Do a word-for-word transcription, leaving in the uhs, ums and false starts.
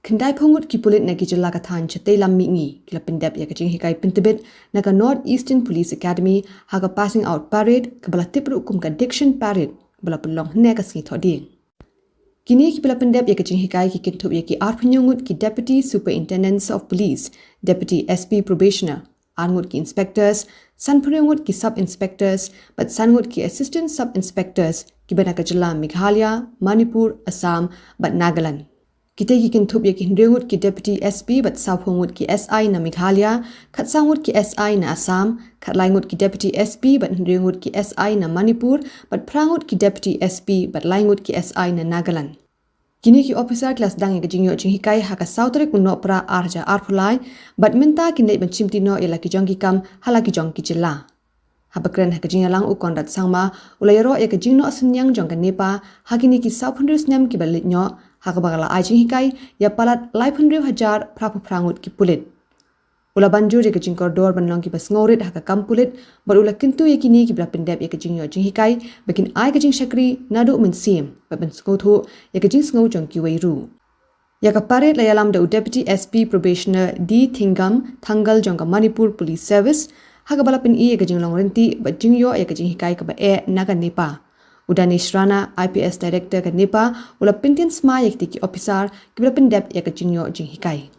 Khyndai phew ngut ki pulit na ki jylla ka thaiñ shatei lam mihngi ki la pyndep ïa ka jinghikai pyntbit na ka North Eastern Police Academy ha ka Passing Out Parade, kaba la tip ruh kum ka Diction Parade, ba la pynlong hynne ka sngi Thohdieng. Kine kiba la pyndep ïa ka jinghikai ki kynthup ïa ki arphew hynñiew ngut ki Deputy Superintendents of Police, Deputy S P Probationer, ar ngut ki Inspectors, sanphew hynriew ngut ki Sub Inspectors, bad san ngut ki Assistant Sub Inspectors, kiba na ka jylla Meghalaya, Manipur, Assam, bad Nagaland. Kitei ki kynthup ïa ki hynriew ngut ki Deputy S P bad sawphew ngut ki S I na Meghalaya, khatsaw ngut ki S I na Assam, khatlai ngut ki Deputy S P bad hynriew ngut ki S I na Manipur, bad phra ngut ki Deputy S P bad lai ngut ki S I na Nagaland. Kine ki ophisar ki la sdang ïa ka jingïoh jinghikai ha ka saw tarik u Nohprah ar hajar arphew lai, bad mynta kin leit ban shimti noh ïa la ki jong ki kam ha la ki jong ki jylla. Haba kren ha ka jingïalang u Conrad Sangma u la ïaroh ïa ka jingnoh synñiang jong ka NEPA ha kine ki sawphew hynriew snem kiba la leit noh, ha kaba ka la ai jinghikai ïa palat laiphew hynriew hajar phraphew phra ngut ki pulit. U la ban jur ïa ka jingkordor ban long kiba sngewrit ha ka kam pulit, bad u la kyntu ïa kine kiba la pyndep ïa ka jingïoh jinghikai ba kin ai ka jingshakri naduh mynsiem, bad ban sngewthuh ïa ka jingsngew jong kiwei ruh. Ïa ka parade la ïalam da u Deputy S P Probationer D Thingam Thangal jong ka Manipur Police Service, ha kaba la pyni ïa ka jinglong ryntih bad jingïoh ïa ka jinghikai kaba eh na ka NEPA. U Danesh Rana, I P S Director ka NEPA, u la pyntieng smai ïa kitei ki ophisar kiba la pyndep ïa ka jingïoh jinghikai.